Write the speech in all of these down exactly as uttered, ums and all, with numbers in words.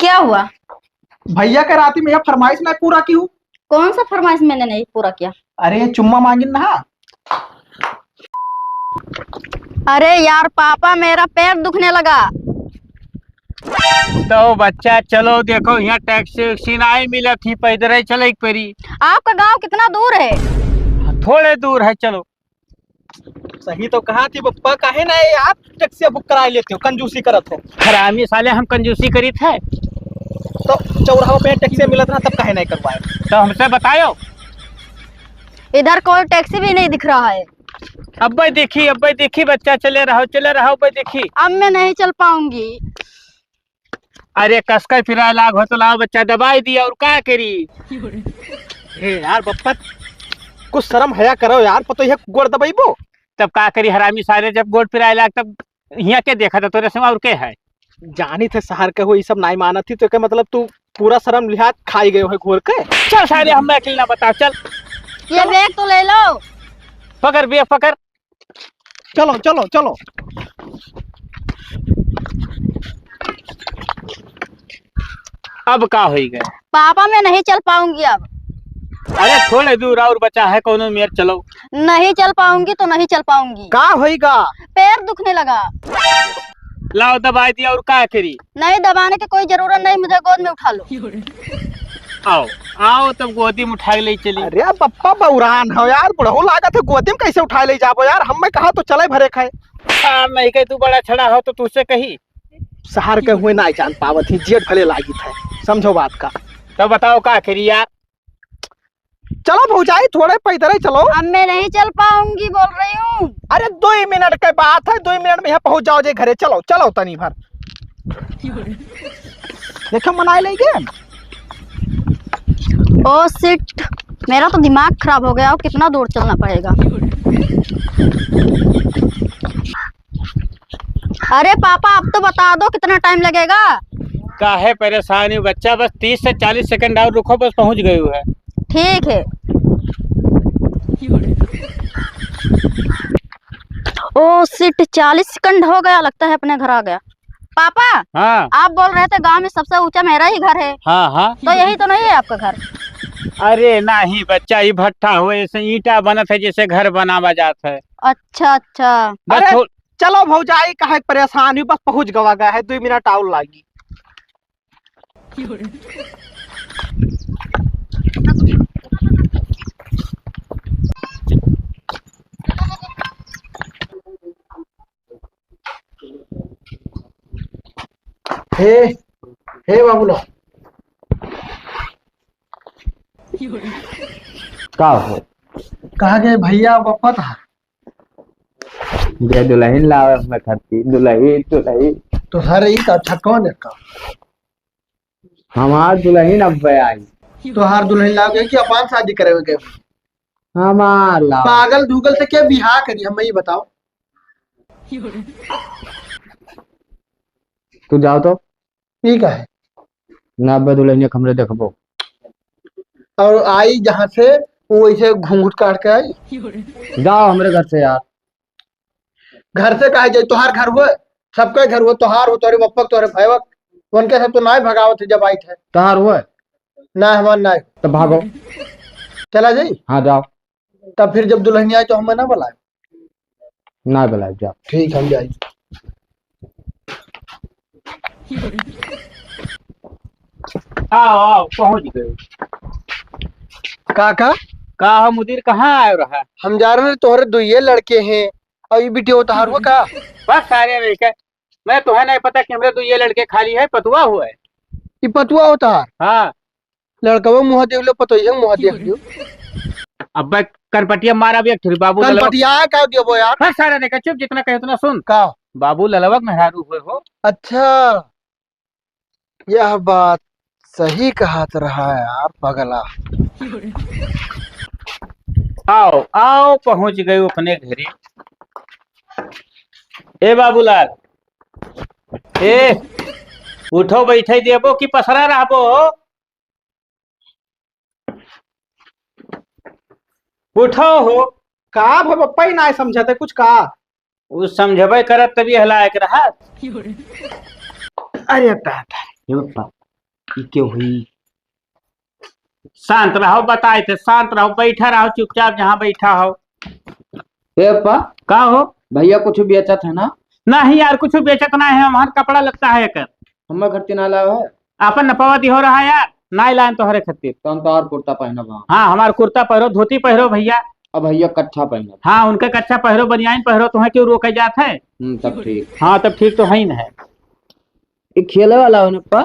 क्या हुआ? भैया के राती में यह फरमाइश नहीं पूरा की हूँ। कौन सा फरमाइश मैंने नहीं पूरा किया? अरे, ये चुम्मा मांगिन ना। अरे यार पापा, मेरा पैर दुखने लगा। तो बच्चा, चलो, देखो, यहाँ टैक्सी वैक्सी नाहीं मिलत ही, पैदल ही चले के पड़ी। आपका गांव कितना दूर है? थोड़े दूर है, चलो। सही तो कहा थी बप्पा, काहे ना ये आप टैक्सी बुक करा लेते हो, कंजूसी करत हो। हरामी साले, हम कंजूसी करीत है? तो चौराहा पे टैक्सी मिलत रहा, तब काहे नहीं करवाए? तो हमसे बतायो। इधर कोई टैक्सी भी नहीं दिख रहा है। अब्बे देखी, अब्बे देखी, बच्चा चले रहो, चले रहो, अब्बे देखी। अब मैं नहीं चल पाऊंगी। अरे कसके पिराए लाग हो तो लाओ बच्चा, दबाई दिया और का करी? ए यार बप्पा, कुछ शर्म हया करो यार, पतो यह गोड़ दबाइबो। तब का करी हरामी साले, जब गोड़ पिराए लाग तब हियाँ के देखा था तोरे से और के है? जानी थे शहर के हो, ये सब नाई मानत ही, तो के मतलब तू पूरा शर्म लिहाज खाई गए हो घोर के। चल साले, हम अकेले ना बताओ, चल। ये चलो। बैग तो ले लो। पकड़ बैग, पकड़। चलो, चलो, चलो। अब का होई गए? पापा, मैं नहीं चल पाऊंगी अब। अरे, थोड़े दूर और बचा है, कोनो मेर चलो। नहीं चल पाऊंगी तो नहीं चल पाऊंगी। का होई गा? पैर दुखने लगा। लाओ, दबाई दिया, और का करी? नहीं, दबाने की कोई जरूरत नहीं, मुझे गोद में उठा लो। आओ, आओ, तब गोदी में उठा के ले चली। अरे बप्पा, बौरान हो यार, बुढ़ऊ लागत है, गोदी में कैसे उठा ले जाबो यार? हम मैं कहा तो चले भरे खाए। हाँ, नहीं कहे तू बड़ा छड़ा हो तो तुझसे कही। शहर के हुए ना जान पावत ही, जेठ भले लागित है, समझो बात का। तो बताओ का करी यार? चलो भौजाई, थोड़े पैदल ही चलो। अब मैं नहीं चल पाऊंगी, बोल रही हूँ। अरे, दो ही मिनट के बात है, दो ही मिनट में यहाँ पहुँच जाओ जे घरे। चलो, चलो तनी भर। देखो, मनाए ले गए। ओ शिट, मेरा तो दिमाग खराब हो गया, अब कितना दूर चलना पड़ेगा। अरे पापा, अब तो बता दो कितना टाइम लगेगा? काहे परेशान हो बच्चा, बस तीस से चालीस सेकंड और रुको, बस पहुंच गए है। ठीक है। ओ शिट, चालीस सेकंड हो गया, लगता है अपने घर आ गया। पापा, हाँ। आप बोल रहे थे गांव में सबसे ऊंचा मेरा ही घर है। हाँ, हाँ। तो यही तो नहीं है आपका घर? अरे नहीं बच्चा, ये भट्ठा हुए, ऐसे ईंटा बनत है, जैसे घर बनावा जात है। अच्छा, अच्छा। बस अरे, थो- चलो भौजाई, काहे परेशान हुई, बस पहुँच गवा गया है, दुइ मिनट और लागी। हे, हे बाबूला। का हो? कहाँ गए भैया, बप्पा था? दे दुलहिन लावे अपने खातिर, दुलहिन, दुलहिन। तो सर, ई का अच्छा कौन है का? हमार दुलहिन अब आई। तोहार दुलहिन लावे कि अपन शादी करे के? हमार लावे। पागल धुगल से के बियाह करी, हम ये बताओ। तू जाओ तो। ई का है? ना अब्बे दुलहिनिया के हमरे देखबो। और आई जहाँ से, वो वैसे घूंघट काट के आई। जाओ हमरे घर से यार। घर से काहे जाई? तोहार घर हुए, सबके घर हुए, तोहार हो, तोहरे बप्पक, तोहरे भैवक, उनके सब तो नाय भगावत है जब आई थे। तोहार हुए? ना, हमार नाय। तो भागो। चला जाई? हाँ, जाओ। तब फिर जब दुलहिनिया आई तो हमें ना बुलाए? ना बुलाए, जाओ। ठीक, हम जाई। आओ, आओ, पहुँच गए। काका? का हो मुदीर, कहाँ आए रहा? हम जा रहे हैं, तोहरे दुइये लड़के हैं, और ये बिटिया उतार हुआ का? बस सारे रे के, मैं तुम्हें नहीं पता कि हमरे दुइये लड़के खाली है, पतुआ हुआ है। ये पतुआ होता है? हाँ। लड़कवा मुँह देख लो, पतोहिया मुँह देख लो। अब्बे कनपटिया मारा भी एक ठुरी बाबू ललवा। कनपटिया का देबो यार? हर सारा देखा, चुप, जितना कहे उतना सुन। का? बाबू ललवा के मेहरारू हुए हो। अच्छा, यह बात सही कहत रहा यार पगला। आओ, आओ, पहुँच गए अपने घरे। ए बाबूलाल, ए, उठो, बैठे देबो कि पसरा रहबो? उठो हो। का भा बप्पा ही नाय समझत है कुछ का? उ समझबे करत तभी हला एक रहा। अरे दादा, हे बप्पा, ई के हुई? शांत रहो, बताए थे, शांत रहो, बैठा रहो चुपचाप जहाँ बैठा हो। ए पा, का हो? भैया कुछ बेचत है ना? नहीं यार, कुछ बेचत ना है, हमार कपड़ा लगता है एकर। हमार घर तिना लाओ है। आपन नपवा दिहो रहा यार, नाई लायन तोहरे खातिर। तो हम तो और कुर्ता पहनब हम। हाँ, हमार कुर्ता पहरो, धोती पहरो भैया। अब भैया कच्छा पहनब। हाँ, उनके कच्छा पहरो, बनियान पहरो, तुम्हें क्यों रोके जात है? हम्म, तब ठीक। हाँ, तब ठीक तो है ही न है। ये खेले वाला हो न पा?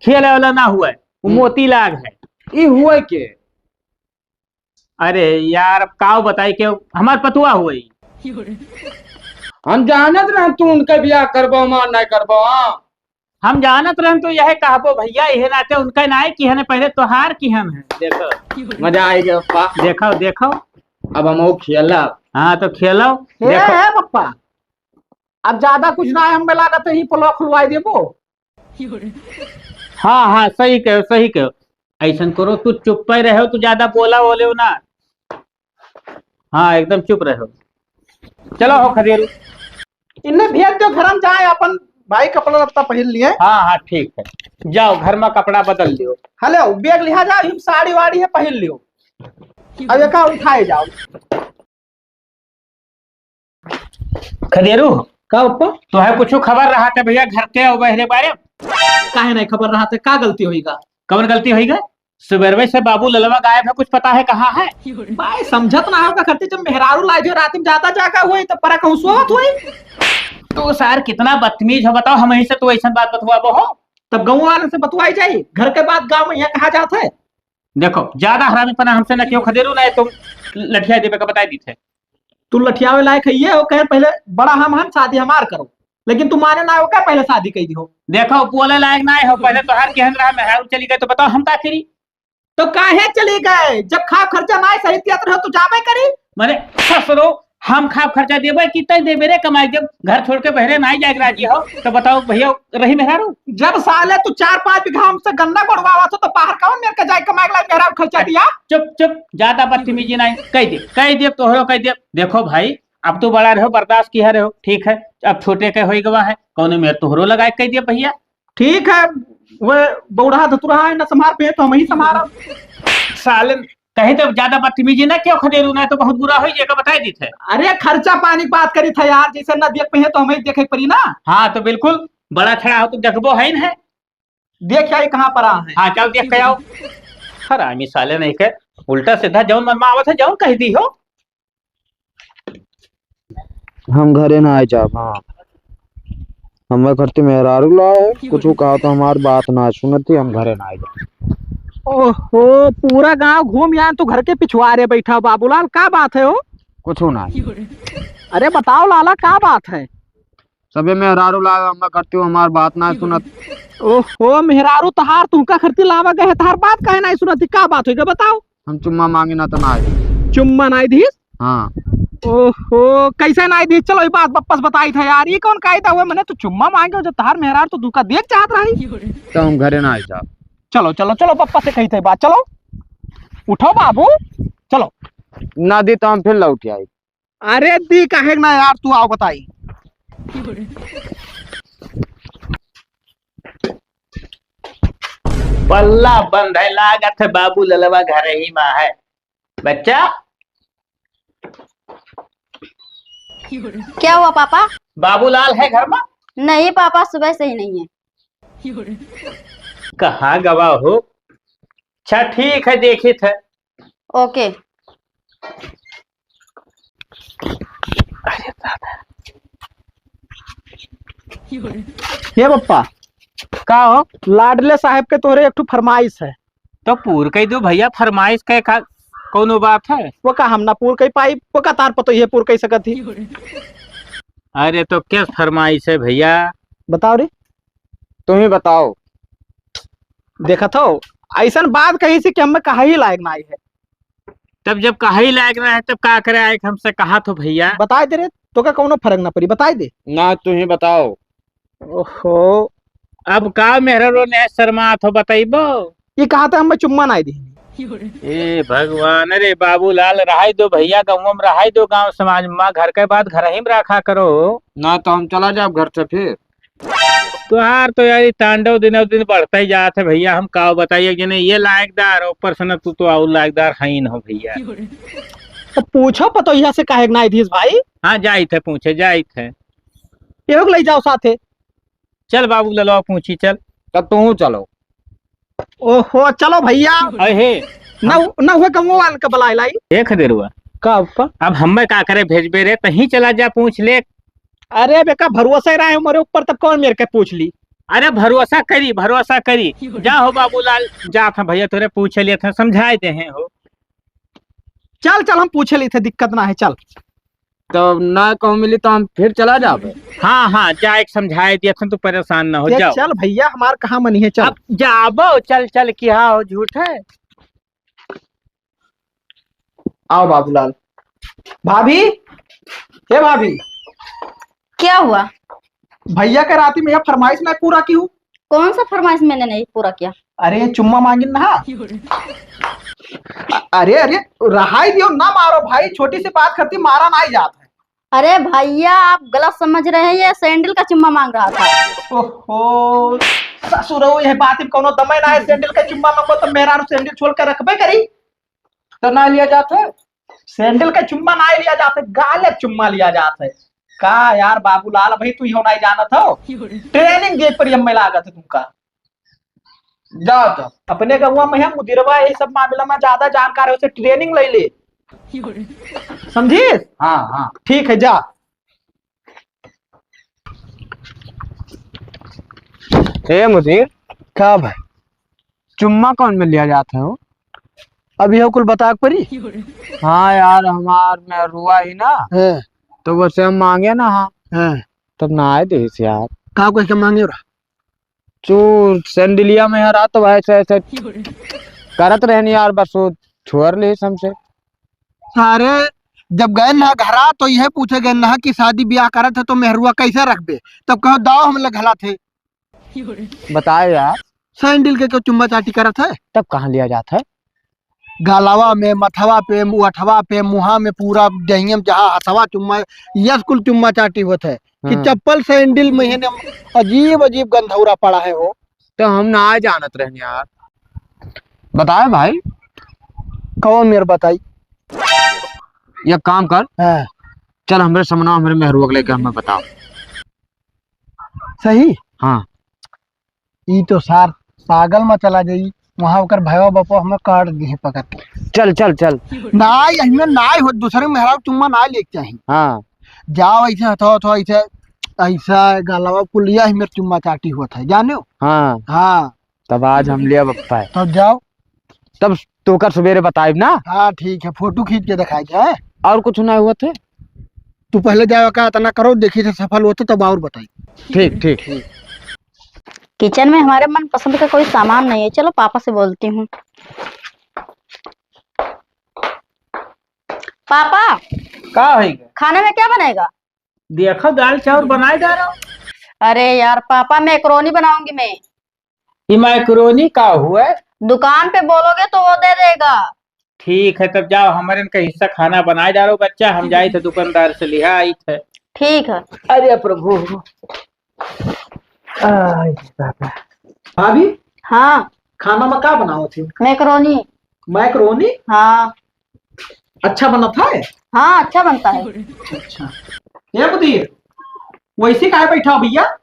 खेले वाला ना हुआ है, वो हम्म। मोती लाग है। ये हुआ के? अरे यार, अब काव बताई के हमार पतुआ हुई। हम जानत रहन तू उनके बियाह करबो, मान नहीं करबो, हाँ। हम जानत रहन तो यह कहबो भैया, यह नाते उनका नाय किहन है, पहले तोहार किहन है। देखो। मजा आइ गया पप्पा। देखो, देखो। अब हम वो खेलब। हाँ, तो खेलो। ए, देखो। ए, पप्पा, अब ज्यादा कुछ ना है, हमें लागत है, ही पोलवा खुलवाई देबो। हाँ, हाँ, सही कहो, सही कहो। ऐसन करो, तू चुप्पे रहो, तू ज्यादा बोला बोले हो ना। हाँ, एकदम चुप रहो। चलो हो खदेरू। इन्हें भेज दो, घर में जाए, अपन भाई कपड़ा लत्ता पहन लिए। हाँ, हाँ, ठीक है, जाओ घर में कपड़ा बदल लियो। हेलो, बैग लिहा जाओ, हम साड़ी वाड़ी है, पहन लियो। अब एका उठाए जाओ। खदेरू, का पप्पा? तोहे कुछ खबर रहा था भैया, घर के और बहरे बारे? काहे नहीं खबर रहा था? का गलती होइगा? कौन गलती होइगा? सुबेरवे से बाबू ललवा गायब है, कुछ पता है कहाँ है? भाई समझत ना हो का करते, जब मेहरारू लाए जो रात में जाता जागा हुई तो परा कहूँ सोवत हुई। तो सार कितना बदतमीज हो बताओ, हम यहीं से तो ऐसा बात बतवाबो हो। तब गाँव वाले से बतवाई जाई, घर के बात गाँव में यहाँ कहा जात है। देखो, ज्यादा हरामीपना हमसे न क्यों खदेरू, ना तुम लठिया देवे का बताई दी थे। तू लठियावे लायक है ये हो, कहे पहले बड़ा हम हन, शादी हमार करो, लेकिन तू माने ना हो का पहले शादी कही दी हो। देखो, बोले लायक ना हो, पहले तो हर केहन रहा, मेहरारू चली गए तो बताओ हम का करी? तो काहे चली गए? जब खाब खर्चा ना सही दियत रहो तो जाबे करी। माने ससुरो, हम खाब खर्चा देबे कि तै देबे रे कमाई, जब घर छोड़ के बहरे ना जाए राजी हो तो बताओ भैया, रही मेहरारू? जब साले तू चार पाँच बीघा हमसे गन्ना गोड़वावा तो, तो बाहर कौन मेरे के जाए कमाए ला मेहरारू खर्चा दिया? चुप, चुप, ज्यादा बदतमीजी नहीं। कह दे, कह दे, तोहरो कह दे। देखो भाई, अब तो बड़ा रहो, बर्दाश्त किया रहो, ठीक है। अब छोटे के होई गवा है, कौनो मेर तोहरो लगाए कह दे भैया। ठीक है, वो बौढ़ा धतुरा है, न संभार पे तो हम ही संभारब। साले, कहीं तो ज्यादा बदतमीजी ना क्यों खदेरू, ना तो बहुत बुरा होई, ये का बताई दी थे। अरे खर्चा पानी की बात करी था यार, जैसे न देख पे है तो हमें देखे पड़ी ना। हाँ तो बिल्कुल, बड़ा छड़ा हो तो देखबो है न है। देख आई कहाँ पर आ है। हाँ, चल देख के आओ। हरामी साले नहीं के, उल्टा सीधा जौन मन में आवत है, जौन कह दी हो। हम घरे ना आए जाब, हाँ। हमें घर ते मेहरारू लाए है, कुछ कहा तो हमार बात ना सुनत ही, हम घरे ना आए जाब। ओहो, पूरा गांव घूम यान तू घर के पिछुआरे बैठा बाबूलाल, का बात है हो? कुछ ना। अरे बताओ लाला, का बात है? सबे मेहरारू लावे, हमें करती हूँ, हमार बात ना सुनत। ओहो, मेहरारू तहार तुहका खरती लावा गए, तहार बात काहे ना सुनत? का बात होइगा बताओ? हम चुम्मा मांगे ना तो ना आई। चुम्मा ना दिस? हाँ। ओहो, कैसे ना दिस? चलो, ये बात वापस बताई था यार, ये कौन कायदा हुआ? मैंने तो चुम्मा मांगे, जब तहार मेहरारू तो तुहका देख चाहत रही। तो हम घरे ना आई जाब। चलो, चलो, चलो, वापस से कही थे बात, चलो, उठो बाबू, चलो। ना दी तो हम फिर लौट आई। अरे दी काहे ना यार, तू आओ बताई। बल्ला बंद है, लागत है बाबू ललवा घर ही मा है। बच्चा। क्या हुआ पापा? बाबूलाल है घर मा? नहीं पापा, सुबह से ही नहीं है। कहाँ गवा हो? अच्छा ठीक है, देखित है। ओके। अरे दादा। ये पप्पा। का हो? लाडले साहब के तोहरे एक ठो फरमाइश है। तो पूर कई दो भैया, फरमाइश के का कौनो बात है? वो का हम ना पूर कई पाई, वो का तार पतो ये पूर कई सकत ही। अरे तो क्या फरमाइश है भैया? बताओ रे। तुम ही बताओ। देखत हो, ऐसन बात कही से कि हमें कहा ही लायक ना है। तब जब कहा ही लायक ना है, तब का करे आए हमसे कहा तो भैया? बताए दे रे, तो का कौनो फर्क ना पड़ी, बताए दे। ना, तुम ही बताओ। ओहो। अब का मेहरारू ने शर्मा तो बताइबो? ये कहा था हमें चुम्मा ना दी। ए भगवान, अरे बाबूलाल, रहाई दो भैया, गाँव में रहाई दो, गाँव समाज में, घर के बात घर ही में रखा करो। ना तो हम चला जाब घर से फिर। तोहार तो यार, ये तांडव दिनों दिन बढ़ता ही जात है भइया। हम का बताइए, जने ये लायकदार हो, ऊपर से न तू तो और लायकदार है ही न हो भइया। तो पूछो पतोहिया से, काहे के ना आइथिस भाई? हाँ, जाइत है पूछे, जाइत है। एहू के लई जाओ साथे। चल बाबू ललवा पूछी, चल। तब तू चलो। ओहो, चलो भइया। अहे, ना, ना हुए कमो वाल के बुलाए लाई। देख देरुआ। का ऊपर? अब हमें का करे भेजबे रे, तहीं चला जा पूछ ले। अरे बेका, भरोसा ही रहे हमारे ऊपर, तब कौन मेरे के पूछ ली? अरे भरोसा करी, भरोसा करी। जा हो बाबूलाल, जात है भइया, तोरे पूछे लिए थे, समझाए दे हैं हो। चल, चल, हम पूछे ली थे, दिक्कत ना है, चल। तो ना कहूँ मिली तो हम फिर चला जाबे। हाँ, हाँ, जा एक समझाए दिया था, तू परेशान ना हो, ये जाओ। चल भइया, हमार कहाँ मनी है, चल। अब जाबो, चल, चल, कि हाँ हो, झूठ है। आओ बाबूलाल। भाभी, हे भाभी। क्या हुआ? भइया के राती में यह फरमाइश ना पूरा की हूँ। कौन सा फरमाइश मैंने नहीं पूरा किया? अरे, ये चुम्मा मांगिन ना। अ-, अरे, अरे, रहाई दियो, ना मारो भाई, छोटी सी बात करती, मारा ना ही जात है। अरे भइया, आप गलत समझ रहे हैं, ये सैंडल का चुम्मा मांग रहा था। ओहो, ससुरो, यह बात में कौनो दमे ना है, सैंडल का चुम्मा मांगो तो मेहरारू सैंडल छोड़ के रखबे करी, तो ना लिया जात है। सैंडल का चुम्मा ना लिया जात है, गाल का चुम्मा लिया जात है। का यार बाबूलाल, भाई तू इहो नहीं जानत हो, ट्रेनिंग दे पर हमें लागत है तुमका। जाओ तो। अपने गौवा में है मुदिरवा, यही सब मामला में ज्यादा जानकार है, उसे ट्रेनिंग ले ले। समझिस? हाँ, हाँ। ठीक है, जा। ए मुदीर। का भाई? चुम्मा कौन में लिया जात है हो? अब यह कुल बता के परी? हाँ यार, हमार मेहरुआ ही ना, हाँ। तो वैसे हम मांगे ना, हाँ। हाँ। तब ना आए देस यार। का कह के मांगे रहा? चू सैंडिलिया में यार, आ तो ऐसे, ऐसे करत रहनी यार, बस वो छोड़ ले हमसे। अरे, जब गए ना घरा तो यह पूछे गए ना कि शादी ब्याह करत है तो मेहरुआ कैसे रखबे, तब कहो दाव हम लोग घला थे। बताए यार। सैंडिल के क्यों चुम्मा चाटी करत है? तब कहाँ लिया जात है? गालवा में, मथवा पे, ओठवा पे, मुहा में, पूरा देहिया में जहाँ हथवा चुम्मा, यस कुल चुम्मा चाटी होत है कि हाँ। चप्पल सैंडिल में है ना, अजीब अजीब गंधौरा पड़ा है हो। तो हम ना जानत रहन यार। बताए भाई। कौन मेरे बताई? एक काम कर। हाँ। चल हमरे समनवा, हमरे मेहरुआ के लेके हमें बताओ। सही? हाँ। ई तो सार पागल में चला जाई, वहाँ ओकर भयवा बपवा हमें काट दिहे पकड़ के। चल, चल, चल। नाई, एहमे नाई हो, दूसरे मेहरारू चुम्मा नाई लेके चाही। हाँ। जाओ ऐसे हथवा, हथवा ऐसे, ऐसा गलवा पुलिया ही मेरे चुम्मा चाटी होत है, जाने हो? हाँ। हाँ। तब आज हम लिया बप्पा है। तब जाओ। तब तोकर सवेरे बताइब ना। हाँ, ठीक है, फोटो खींच के दिखाए के, हैं? और कुछ ना हुआ थे? तू पहले जाओ, का इतना करो, देखी से सफल होते तब और बताई। ठीक, ठीक। किचन में हमारे मनपसंद का कोई सामान नहीं है, चलो पापा से बोलती हूँ। पापा, का होइगा? खाने में क्या बनेगा? देखो, दाल चाउर बनाए डालो। अरे यार पापा, मैक्रोनी बनाऊंगी मैं। ये मैक्रोनी का हुआ? दुकान पे बोलोगे तो वो दे देगा। ठीक है, तब जाओ, हमरे इनका हिस्सा खाना बनाए डालो बच्चा, हम जाई थे दुकानदार से लिहा आई थे। ठीक है। अरे प्रभु, आय दादा। भाभी, हाँ। खाना में का बनाओ थे? मैक्रोनी। मैक्रोनी? हाँ। अच्छा बनत है? हाँ, अच्छा बनता है। अच्छा। ए मुदीर, वैसे काहे बैठा हो भैया?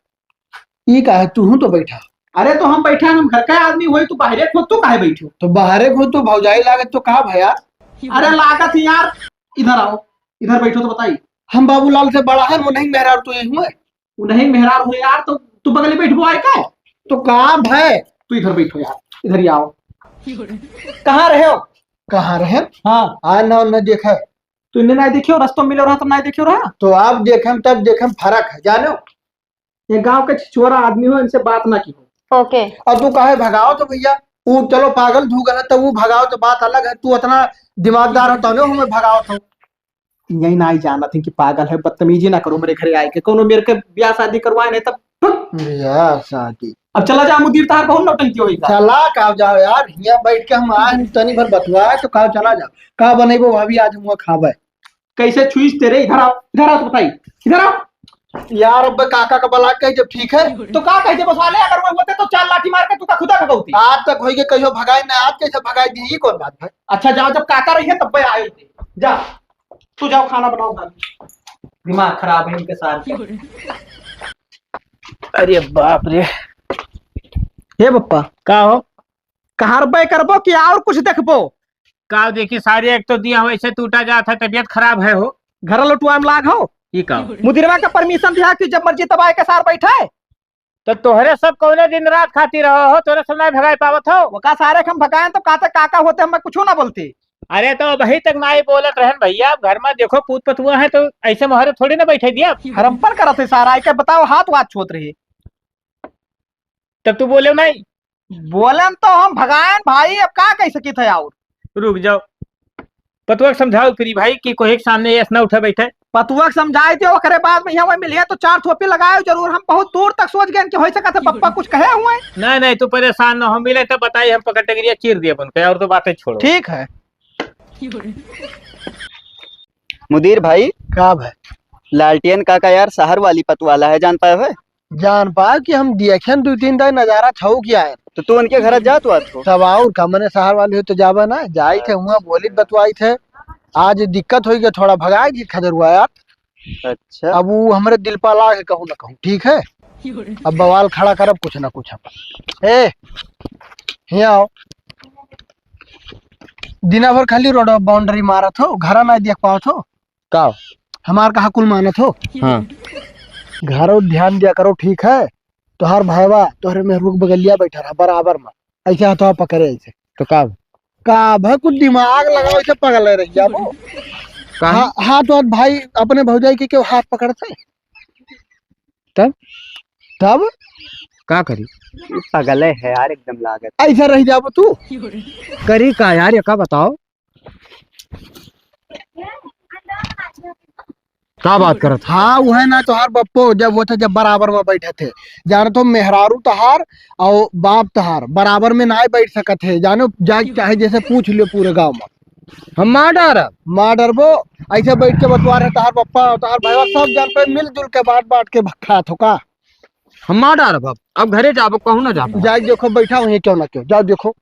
ई का है, तू तो बैठा। अरे तो हम बैठा, हम घर का आदमी होई, तू बाहरे खुद तो काहे बैठो? तो बाहरे खुद तो भौजाई लागत तो का भया? अरे लागत है यार, इधर आओ, इधर बैठो तो बताई। हम बाबूलाल से बड़ा है, मुनही मेहरारू तो यही हुए। उनही मेहरारू हुए यार, तो तू बगल में बैठबो आए का? तो का भय? तू इधर बैठो यार, इधर ही आओ। कहाँ रहे हो? कहाँ रहे? हाँ। आ ना, ना देखा। तू इन्हें नहीं देखियो, रस्तों मिलो रहा तब नहीं देखियो रहा। तो आप देखे तब देखे फर्क है, जानो? ये गांव के छिछोरा आदमी हो, इनसे बात ना की हो। ओके। और तू काहे भगाओ तो भैया, वो चलो पागल धू गए, तो वो भगाओ तो बात अलग है। तू इतना दिमागदार हो, तने हमें भगाओ तो। यही ना ही जानत है कि पागल है, बदतमीजी ना करो मेरे घरे आए के। कोनो मेरे के ब्याह शादी करवाए नहीं तब। ब्याह शादी। अब चला जा मुदीर, तार बहुत नौटंकी होई का। चला का जाओ यार, यहाँ बैठ के हम आज तनी भर बतुआ तो का, चला जा। का बनेबो भाभी आज हम खाबे? कैसे छुईस तेरे? इधर आओ, इधर आओ तो बताई, इधर आओ। यार, अब काका का बला के जब ठीक है। तो का कहे, जब साले अगर वो होते तो चार लाठी मार के तू का खुदा भगौती। आज तक होई के कहियो भगाई ना, आज कैसे भगाई दी, ये कौन बात है? अच्छा, जाओ, जब काका रही है तब पे आए होते। जा, तू जाओ, खाना बनाओ भाभी। दिमाग खराब है इनके साथ। अरे बाप रे। हे बप्पा। का हो? कहार बे करबो कि और कुछ देखबो? का देखी सारे, एक तो दिया वैसे टूटा जात है, तबीयत खराब है हो। घर लौटवाए में लाग हो। ई का? मुदिरवा का परमिशन दिया कि जब मर्जी तब आए के सार बैठे। तो तोहरे सब कौने दिन रात खाती रहो हो, तोहरे सब नहीं भगाए पावत हो। वो का सारे के हम भगाएं तो काते काका होते, हमें कुछ ना बोलती। अरे तो अबही तक नाई बोलत रहन भैया, अब घर में देखो पूत पतुआ है तो ऐसे मोहरे थोड़ी ना बैठे दिया। हरम पर करत है सारा, आइके बताओ हाथ वाथ छोत रही। तब तू बोले नहीं। बोलन तो हम भगाएन भाई, अब का कह सकी थे और? रुक जाओ, पतुआ के समझाओ फिरी भाई कि कोहे के सामने ऐस ना उठे बैठे। पतुआ के समझाए थे, ओकरे बाद में यहाँ मिलिए तो चार थोपी लगाए जरूर। हम बहुत दूर तक सोच गए कि हो सकत है पप्पा कुछ कहे हुए। नहीं, नहीं, तू परेशान ना हो, मिले तो बताई, हम पकड़ टंगरिया चीर दिए अपन के, और तो बातें छोड़ो। ठीक है। मुदीर भाई। का भाई? लालटेन काका यार शहर वाली पतवाला है, जान पाए है? जान पाए कि हम देखेन दू तीन दाई नजारा छऊ किया है। तो तू उनके घर जात हुआ तू? तब और का, मने शहर वाली हो तो जाबे ना, जाई थे हुआ बोली बतवाई थे। आज दिक्कत होई गया थोड़ा, भगाए जी खदरुआ यार। अच्छा। अब वो हमरे दिल पर लाग है कहूँ ना कहूँ, ठीक है? अब बवाल खड़ा करब कुछ ना कुछ हम। ए, हियाँ आओ। दिना भर खाली रोड बाउंड्री मारत हो, घरा ना देख पावत हो। का? हमार कहा कुल मानत हो? हाँ। घरो ध्यान दिया करो, ठीक है? तोहार भाईवा तोहरे मेहरुक बगलिया बैठा रहा बराबर में, ऐसे हाथवा पकड़े ऐसे। तो का? का भाई कुछ दिमाग लगाओ, ऐसे पगल रह जाबो। का? हा-, हाथ वाथ भाई अपने भौजाई के क्यों हाथ पकड़ते? तब? तब? का करी? पगले है यार एकदम लागत। ऐसा रह जाबो तू? करी का यार, ये का बताओ? का बात करत? हाँ, वो है ना तोहार बप्पो, जब वो थे, जब बराबर में बैठे थे, जाने तो मेहरारू तोहार और बाप तोहार बराबर में ना बैठ सकत है, जानो, जा चाहे जैसे पूछ लियो पूरे गाँव में। हम मार डारब। मार डरबो, ऐसे बैठ के बतवा रहे तोहार बप्पा, तोहार भाई, सब जान पे मिलजुल के बांट बांट के खात हो का? हम मार डारब अब, अब घरे जाबो, कहूँ ना जाबो। जाओ देखो, बैठा वहीं क्यों ना क्यों, जाओ देखो।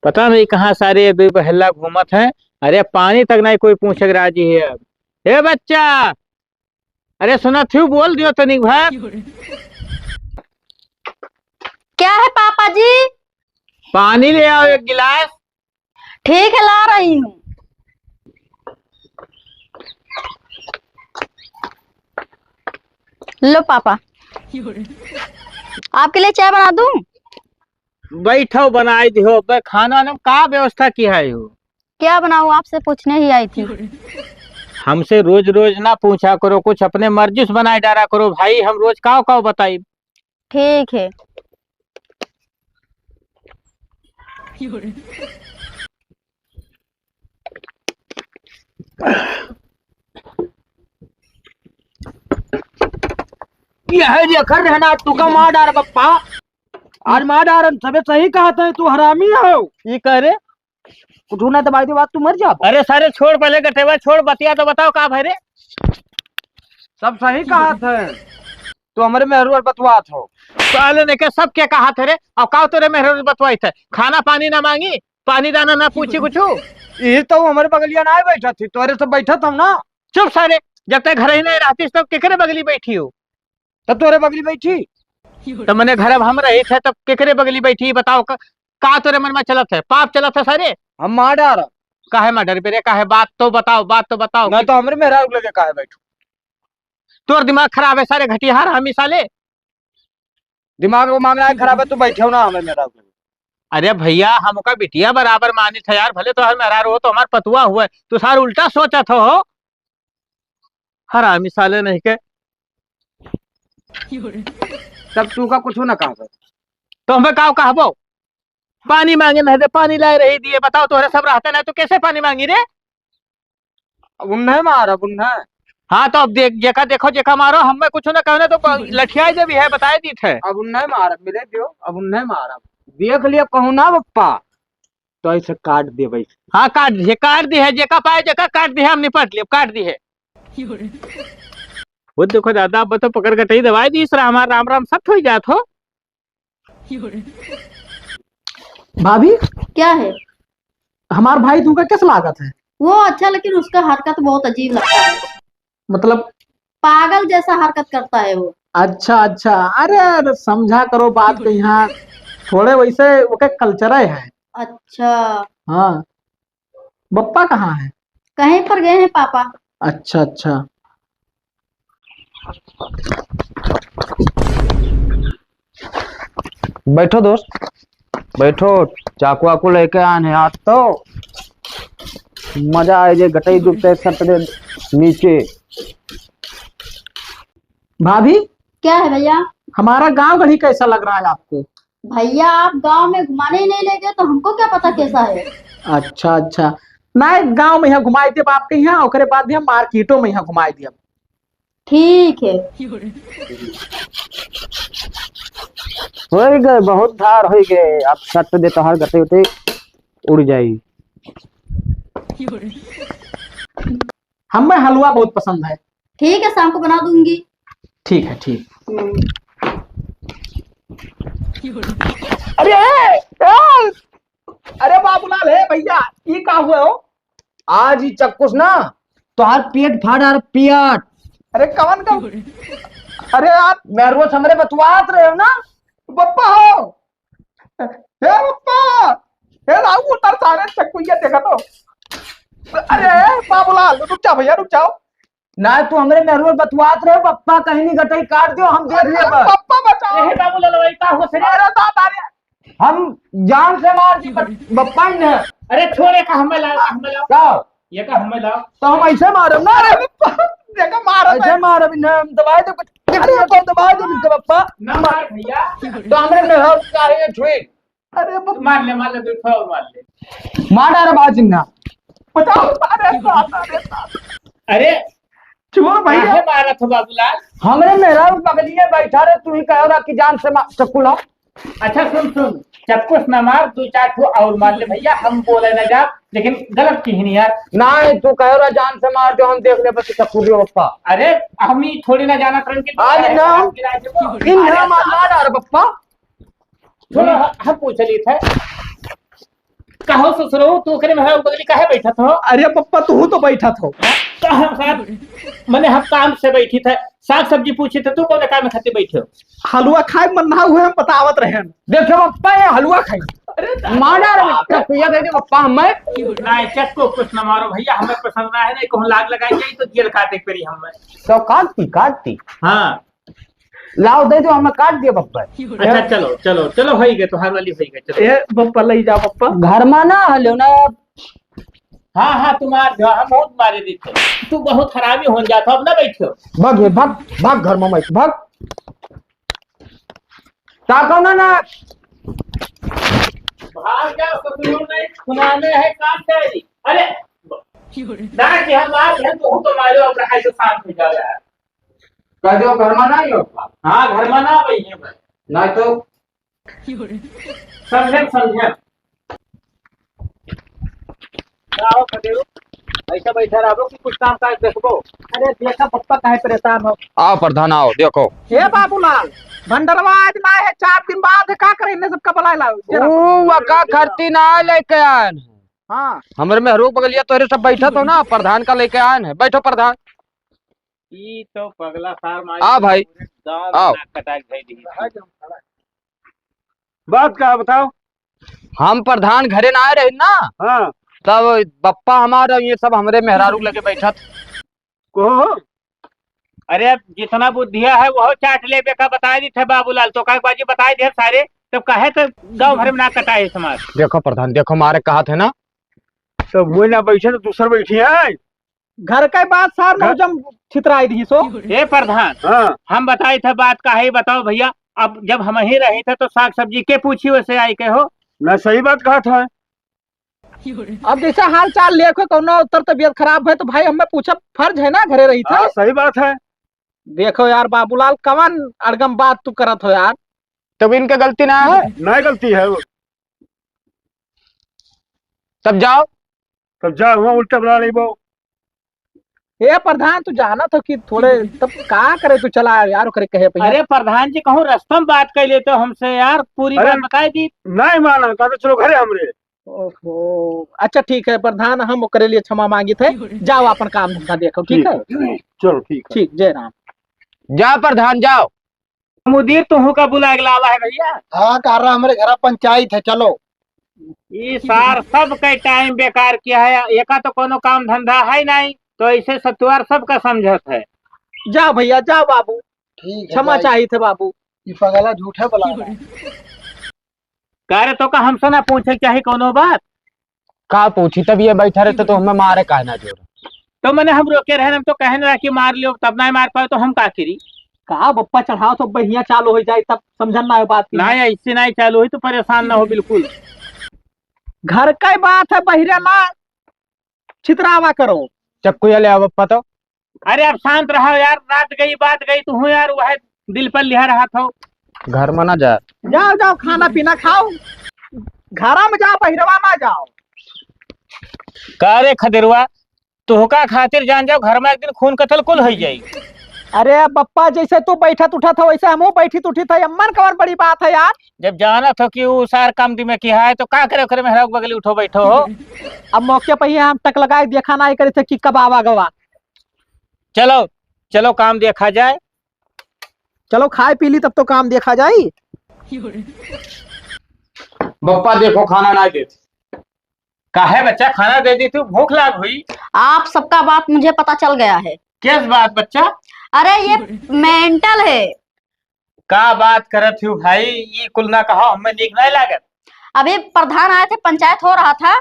पता नहीं कहाँ सारे बेबहला घूमत हैं। अरे पानी तक नहीं कोई पूछे के राजी है अब। ए बच्चा, अरे सुनत ही, बोल दियो तनिक भर। क्या है पापा जी? पानी ले आओ एक गिलास। ठीक है, ला रही हूँ। लो पापा, आपके लिए चाय बना दूँ? बैठो, बनाई दिहो। बे, खाना वाना में का व्यवस्था की है हो? क्या बनाऊँ, आपसे पूछने ही आई थी। हमसे रोज रोज ना पूछा करो, कुछ अपने मर्जी से बनाए डारा करो भाई, हम रोज काव काव बताई। ठीक है। यह जे कर रहना, तू का मार डार बप्पा। आज मार डारन, सबे सही कहत है, तू हरामी हो। ई कह रे? कुछ ना दबाई दे बात, तू मर जा। अरे सारे छोड़, पहले गटेवा छोड़, बतिया तो बताओ का भाई रे? सब सही कहत है, तू हमरे मेहरू और बतवात हो। साले ने के सब के कहत है रे? अब का तोरे मेहरू बतवाई थे? खाना पानी ना मांगी, पानी दाना ना पूछी कुछ। यही तो हमरे बगलिया ना बैठा थी, तोरे से बैठा था ना। चुप सारे, जब तक घर ही नहीं रहती तो केकरे बगली बैठी हो? तब तोरे बगली बैठी। तो मने घर अब हम रही थे, तब केकरे बगली बैठी, बताओ का, का तोरे मन में चलत है? पाप चलत है सारे? हम मार डार। काहे मार डर पे रे? काहे? बात तो बताओ, बात तो बताओ। नहीं तो हमरे मेहरारू लगे काहे बैठू? तोर दिमाग खराब है सारे, घटिया हरामी साले। दिमाग वो मामला है खराब है, तू बैठे हो ना हमरे मेहरारू लगे। अरे भैया, हम ओका बिटिया बराबर मानित है यार, भले तोहर मेहरारू हो तो हमार पतुआ हुआ है, तू सार उल्टा सोचत हो, हो। हरामी साले नहीं के। तब तू का कुछ ना कहबो। तो हमें का कहबो? पानी मांगे नहीं दे, पानी लाए रही दिए, बताओ तोहरे सब रहते नहीं तो कैसे पानी मांगी रे? अब उन्हें मार, अब उन्हें। हाँ तो अब देख, जेका देखो जेका मारो, हमें कुछ ना कहने तो ब-, लठियाई देवी है, बताए दी थे। अब उन्हें मार, मिले दियो, अब उन्हें मार। अब देख लिया कहूँ ना बप्पा, तो ऐसे काट दे भाई। हाँ काट दिए, काट दी है, जेका पाए जेका काट दी है, हम निपट लिए, काट दी है। वो देखो दादा, अब तो पकड़ के टई दबाई दी, सर हमार राम राम सत होइ जात हो। भाभी, क्या है? हमार भाई तुमका कैसा लागत है? वो अच्छा, लेकिन उसका हरकत बहुत अजीब लगता है। मतलब? पागल जैसा हरकत करता है वो। अच्छा, अच्छा। अरे, अरे, समझा करो बात को यहाँ। थोड़े वैसे ओके culture है। अच्छा। हाँ। बप्पा कहाँ है? कहीं पर गए हैं पापा। अच्छा, अच्छा। बैठो दोस्त, बैठो। चाकू वाकू लेके आए हैं आज तो। मजा आए जे गटई दुखते सट दे नीचे। भाभी, क्या है भैया? हमारा गांव गढ़ी कैसा लग रहा है आपको? भैया, आप गांव में घुमाने ही नहीं ले गए, तो हमको क्या पता कैसा है? अच्छा, अच्छा। नहीं, गांव में यहाँ घुमाई देब आपके यहाँ, ओकरे बाद यहाँ मार्केटों में यहाँ घुमाई देब। ठीक है। होइ गए, बहुत धार होइ गए। आप सट दे तोहार गते उते उड़ जाई। हमें हलवा बहुत पसंद है। ठीक है, शाम को बना दूंगी। ठीक है, ठीक। हम्म। अरे, ए, ए, अरे बाबूलाल, हे भैया, ई का हुआ हो? आज ई चक्कुस ना, तोहार पेट फाड़ और पियट। अरे कवन का? अरे यार, मेहरुआ से हमरे बतुआत रहे हो ना? बप्पा हो, हे बप्पा, हे राऊ, उतर सारे चक्कुइया देखा तो। अरे बाबूलाल, रुक जा भैया, रुक जाओ। ना, तू हमरे मेहरुआ बतुआत रहे, बप्पा कहीं नहीं गटई काट दियो, हम देख लेबा। बप्पा बचाओ। अरे बाबूलाल, भाई, का होत रे? अरे दादा रे। हम जान से मार दी, बप-, बप्पा ही नहीं। अरे छोड़, ये का हमें लाओ, का हमें लाओ। का? ये का हमें लाओ। तो हम ऐसे मारब ना। अरे बप्पा, देखा मारब ऐसे है। मारब इन्हें, हम दबाई दे, अरे दबाई दे इनके बप्पा। ना मार भैया। तो हमरे मेहरुआ का है छुई। अरे बप्पा। मार ले, मार ले, दो ठो और मार ले। मार डारे बाजिंगा। बचाओ, अरे साथ, अरे साथ। अरे, चोर भैया। काहे मारत हो बाबूलाल? हमरे मेहरारू बगलिए बैठा रहे, तू ही कहो ना कि जान से मार, चक्कू लाओ। अच्छा सुन, सुन, चक्कू से ना मार, दो चार ठो और मार ले भैया, हम बोले ना जा, लेकिन गलत किहिन यार। नहीं, तू कहो ना जान से मार, जो हम देख ले बस चक्कू दियो बप्पा। अरे, हम ही थोड़ी ना जाना करन कि आज ना। गिरा देबो। इन अरे, ना मार, मार डारे बप्पा। सुनो, ह-, हम पूछ ली थे। कहो ससुरो, तू ओकरे में है, बगली काहे बैठत हो? अरे पप्पा, तू तो बैठत हो। तो हम साहब, मने हम काम से बैठी थे, साग सब्जी पूछी थे, तू कौन काम खातिर बैठे हो? हलवा खाए मन ना हुए, हम बतावत रहे हैं। देखो पप्पा, ये हलवा खाई। अरे मार डारे बाप रे। चक्कू दे दे पप्पा हमें। नहीं, चक्कू कुछ ना मारो भैया, हमें पसंद ना है, नहीं कहूँ लाग लगाई जाई तो जेल काटे पड़ी हमें। तो काटती, काटती। हाँ। लाओ, दे दो, हमें काट दिया बप्पा। अच्छा, चलो, चलो, चलो, होई गए, तोहार वाली होई गए, चलो। ए, बप्पा, ले जाओ, बप्पा। घर में ना हलो ना। हाँ, हाँ, तुम्हार जो हम बहुत मारे देते। तू बहुत हरामी हो जाता, अब ना बैठो। भाग, भाग, भाग घर में, भाग। ताको ना, ना। भाग जा, ससुर नहीं, सुनाने है काम तेरी। अरे, ना कि हम मार हैं, तू तो मारो, अब रहा है, जो शांत हो जाओ यार। कह दो, घर में ना ही हो। हाँ, घर में ना वही है भाई। ना तो। समझे, समझे। का हो पटेरू? ऐसा बैठा रहबो कि कुछ काम काज देखबो? अरे देखा पप्पा काहे परेशान हो? आओ प्रधान, आओ, देखो। हे बाबूलाल, भंडरवा आज ना है, चार दिन बाद है, का करे इन्हें सबका बुलाए लाओ, जरा। ऊ, वका खरती ना लेके आए हैं। हाँ। हमरे मेहरुआ बगलिया तोहरे सब बैठत हो ना, प्रधान का लेके आए हैं। बैठो प्रधान। ई तो पगला सार मार आ भाई, गांव में आओ। नाक कटाक धई दी। बात का बताओ? हम प्रधान घरे ना आए रहे ना, हाँ। तब बप्पा हमारा ये सब हमरे मेहरारू लगे बैठत। को? अरे अब जितना बुद्धिया है वो चाट लेबे का बताए दी थे बाबूलाल, तो का बाजी बताए दे सारे, तब काहे तो गांव भर में नाक कटाए समाज। देखो प्रधान, देखो मारे कहा थे ना। तब वो ना बैठे तो दूसर बैठी है। घर का बात सार घर मौजम छितराई दी सो। ए प्रधान, हाँ। हम बताई थे बात का है, बताओ भैया, अब जब हम ही रही थे तो साग सब्जी के पूछी वैसे आई के हो? मैं सही बात कहा था। अब जैसे हाल चाल लेके कौनो उत्तर तबीयत खराब है तो भाई हमें पूछब फर्ज है ना, घरे रही थे। हाँ, सही बात है। देखो यार बाबूलाल, कवन अड़गम बात तू करत हो यार? तब इनके गलती ना है। नहीं गलती है वो। तब जाओ। तब जा, हुआ उल्टा बना लेबो। ए प्रधान, तू जानत हो कि थोड़े तब का करे, तू चला यार, ओकरे कहे पे। अरे प्रधान जी, कहूँ रस्ता में बात कर लेते हो हमसे यार, पूरी अरे बात बताई दी। नहीं माना, कहते चलो घरे हमरे। ओहो, अच्छा ठीक है प्रधान, हम ओकरे लिए क्षमा मांगित है। जाओ अपन काम धंधा देखो, ठीक है? चलो ठीक है। ठीक, जय राम। जा प्रधान, जाओ। मुदीर, तुहू का बुलाए के लावा है भैया? हाँ, कह रहा हमरे घर पंचायत है, चलो। ई सार सब के टाइम बेकार किया है, एका तो कोनो काम धंधा है नहीं, तो ऐसे सतुआर सबका समझत है। जाओ भैया, जाओ बाबू, ठीक है, क्षमा जाइए। चाहिए थे बाबू। ई पगला झूठे बुला रहा है। का रे, तो का हमसे ना पूछे चाही कोनो बात? का पूछी, तब ये बैठा रहे तो, तो हमें मारे काहे ना जोर? तो मने हम रोके रहे, हम तो कहन रहा कि मार लियो, तब ना मार पाए तो हम का करी? का बप्पा चढ़ाओ तो बहिया चालू हो जाए, तब समझन ना हो बात की। ना, ऐसे नहीं चालू हुई तो परेशान ना हो बिल्कुल। घर का बात है, बहिरा ना छितरावा करो। चक्कू या ले आओ बप्पा तो। अरे अब शांत रहो यार, रात गई बात गई, तू यार वह दिल पर लिहा रहा था। घर में ना जा। जाओ, जाओ, खाना पीना खाओ, घरा में जाओ, बहिरवा ना जाओ। का रे खदेरवा, तोहका खातिर जान जाओ, घर में एक दिन खून कतल कुल हो जाई। अरे बप्पा, जैसे तू बैठत उठत हो, वैसे हमहू बैठित उठित है। अम्मन कवन बड़ी बात है यार। जब जानत हो कि ऊ सार काम दिमे की है, तो का करे ओकरे मेहरा के बगली उठो बैठो हो? अब मौके पर ही हम टक लगाए देखा ना करे थे कि कब आवा गवा। चलो, चलो काम देखा जाए। चलो खाए पी ली, तब तो काम देखा जाए। बप्पा देखो, खाना ना देते। काहे बच्चा, खाना दे दी तू, भूख लाग हुई। आप सबका बात मुझे पता चल गया है। किस बात बच्चा? अरे ये मेंटल है। का बात करत हो भाई, ये कुल ना कहो, हमें नीक नहीं लागत। अभी प्रधान आए थे, पंचायत हो रहा था।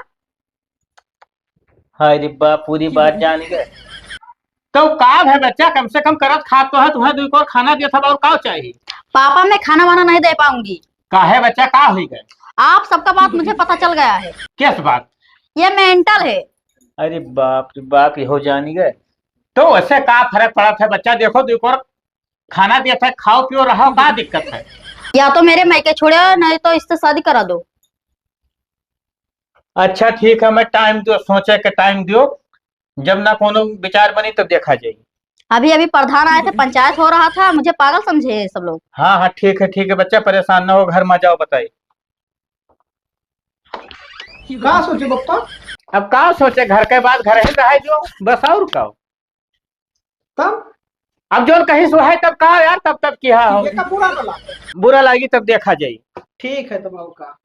हाय रे बाप, पूरी बात जान गए। तो का है बच्चा, कम से कम करत खात तो है, तुम्हें दुई कोर खाना दिया था और का चाहिए? पापा, मैं खाना वाना नहीं दे पाऊंगी। काहे बच्चा, का हुई गए? आप सबका बात मुझे पता चल गया है। किस बात? ये मेंटल है। अरे बाप रे बाप, ये हो जानी गए। तो वैसे का फर्क पड़ा था बच्चा, देखो दुई कोर खाना दिया था, खाओ पियो रहो, का दिक्कत है? या तो मेरे मायके छोड़े, नहीं तो इससे शादी करा दो। अच्छा ठीक है, मैं टाइम दियो, सोचे के टाइम दियो, जब ना कोनो विचार बनी तब देखा जाई। अभी अभी प्रधान आए थे, पंचायत हो रहा था, मुझे पागल समझे हैं सब लोग। हाँ हाँ ठीक है, ठीक है बच्चा, परेशान ना हो, घर में जाओ बताई। का सोचे बप्पा? अब का सोचे, घर के बाद घर ही रहे जो, बस और का। तब? अब जोन कहीं सो है तब का यार, तब तब किहा हो। ये का बुरा ना लागे? बुरा लागी तब देखा जाई। ठीक है तब और का।